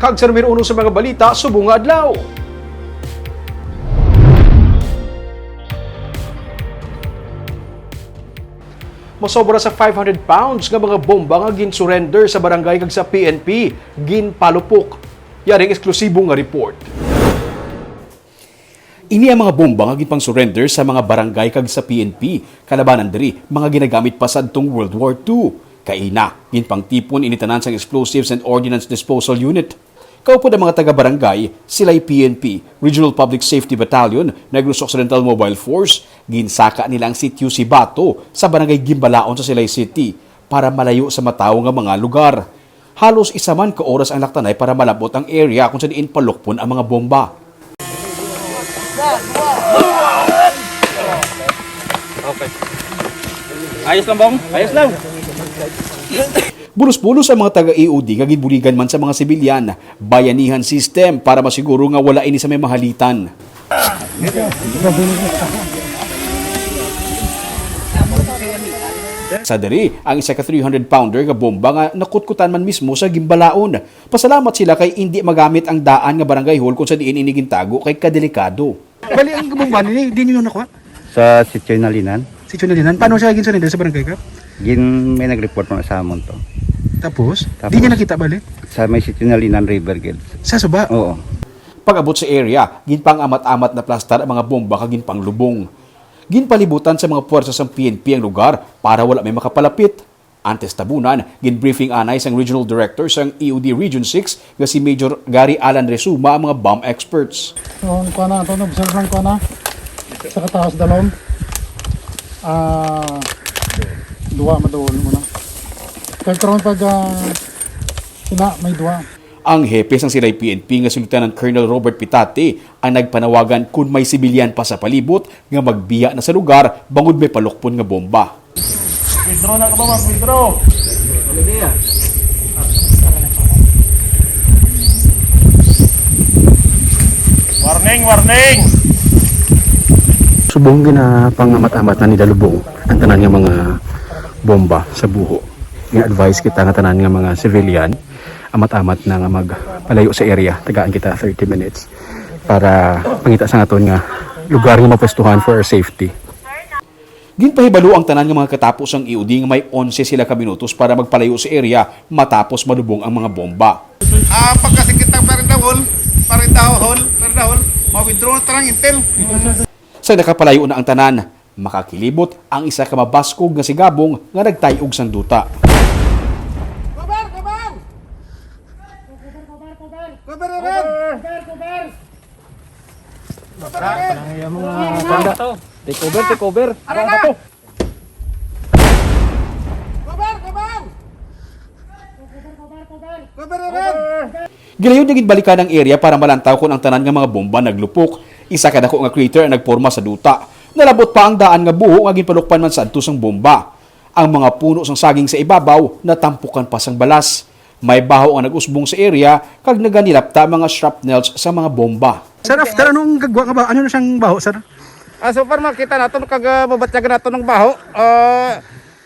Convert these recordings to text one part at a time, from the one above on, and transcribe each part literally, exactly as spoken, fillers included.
Kag sa numero uno sa mga balita subong nga adlaw. Masobra sa five hundred pounds nga mga bomba nga gin-surrender sa barangay kag sa P N P, ginpalupok. Yari ang eksklusibo nga report. Ini ang mga bomba nga ginpang-surrender sa mga barangay kag sa P N P, kalabanan diri mga ginagamit pa sadtong World War Two. Kaina, ginpangtipon ini tanan sang Explosives and Ordnance Disposal Unit. Kaupod ang mga taga-barangay, Silay P N P, Regional Public Safety Battalion, Negros Occidental Mobile Force, ginsaka nila ang Sitio Sibato sa Barangay Gimbalaon sa Silay City para malayo sa matawo nga mga lugar. Halos isa man ka oras ang laktanay para malab-ot ang area kung sa diin palukpon ang mga bomba. Okay. Ayos lang, Bong? Ayos lang. Bulos-bulos ang mga taga-E O D nga ginbuligan man sa mga sibilyan. Bayanihan system para masiguro nga wala ini sa may mahalitan. Sa diri, ang isa ka three hundred pounder nga bomba nga nakutkutan man mismo sa Gimbalaon. Pasalamat sila kay indi magamit ang daan nga barangay hall kung sa diin ini gintago kay kadelikado. Bali, ang bomba ni, di niyo nakuha? Sa Sitio Nalinan. Sitio Nalinan. Paano siya ginsunod sa barangay ka? Gin, may nag-report na sa amon to. Tapos? Tapos? Di niya nakita, bali? Sa may Sitio Nalinan River Guides. Sa suba? Oo. Pag-abot sa area, ginpang-amat-amat na plastar ang mga bomba kag ginpanglubong. Ginpalibutan sa mga puwersa sang P N P ang lugar para wala may makapalapit. Antes tabunan, gin-briefing anay sang Regional Director sang E O D Region six nga si Major Gary Alan Resuma ang mga bomb experts. So, ang kuha na, ito, observe lang kuha na. Sa kataas dalom. Ah, duwa, maduol mo na. Kag karon pag, ah, sina, may duwa. Ang hepe sang Silay P N P nga si Lieutenant Colonel Robert Pitate ang nagpanawagan kon may sibilyan pa sa palibot nga magbiya na sa lugar bangod may palukpon nga bomba. Withdraw na ka ba? Mag-withdraw. Warning, warning! Subong ginapangamat-amat na ni Dalubong ang tanan nga mga bomba sa Buho. Nga advice kita nga tanan nga mga civilian, amat-amat na nga magpalayo sa area. Tagaan kita thirty minutes para pangita sa aton nga lugar nga mapwestuhan for our safety. Ginpahibalo ang tanan nga mga katapo sang E O D nga may onse sila ka minutos para magpalayo sa area matapos malubong ang mga bomba. Ah, pagkasingkit ng Paridahol, Paridahol, Paridahol, ma-withdraw na tarang intel. Sa nakapalayo na ang tanan, makakilibot ang isa ka mabaskog nga si Gabong nga nagtay-og sang duta. Cover! Cover! Cover, Eren! Cover, cover! Take over, take over. Aray na! Cover! Cover! Cover, Eren! Gilayod nga ginbalikan ang area para malantaw kon ang tanan nga mga bomba naglupok. Isa ka dako nga crater ang nagporma sa duta. Nalab-ot pa ang daan nga buho nga ginpalukpan man sadto sang bomba. Ang mga puno sang saging sa ibabaw natampukan pa sang balas. May baho nga nag-usbong sa area kag naganilapta mga shrapnels sa mga bomba. Sir, after anong gagwa nga ba? Ano na siyang baho, sir? Ah, so far, makita nato kag, ah, mabatyagan nato ng baho. Ah,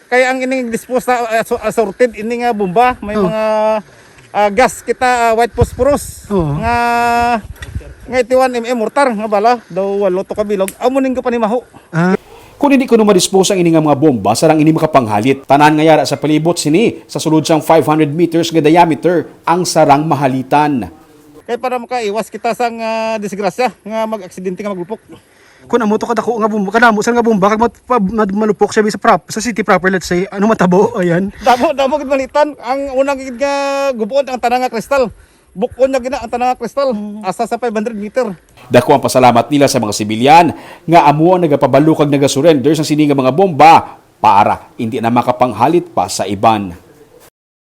kaya ang ining disposal, ah, so, ah, sorted ini nga bomba, may Oh. mga, ah, gas kita, ah, white phosphorus Oo. nga, nga eighty-one M M mortar nga bala, daw walo to ka bilog. Amo ning panimaho. Ah. Kung hindi kuno madispose ang ini nga mga bomba, sarang ini makapanghalit. Tanan nga yara sa palibot sini, sa sulod sang five hundred meters nga diameter ang sarang mahalitan. Kay para makaiwas kita sang, ah, disgrasya nga mag-aksidente nga maglupok. Kung amo to kadako nga bomba, kadamo sir nga bomba, kag mat-, pa-, mad-, malupok siya sa prop-, sa city proper, let's say, ano matabo, ayan. Damo, damo gid malitan. Ang unang gid nga gubuon ang tanang nga kristal. Bukon na gina ang tanang nga kristal. Mm. Asa sa five hundred meter. Dako ang pasalamat nila sa mga sibilyan nga amo ang nagapabalo kag nagasurrender sa sini nga mga bomba para hindi na makapanghalit pa sa iban.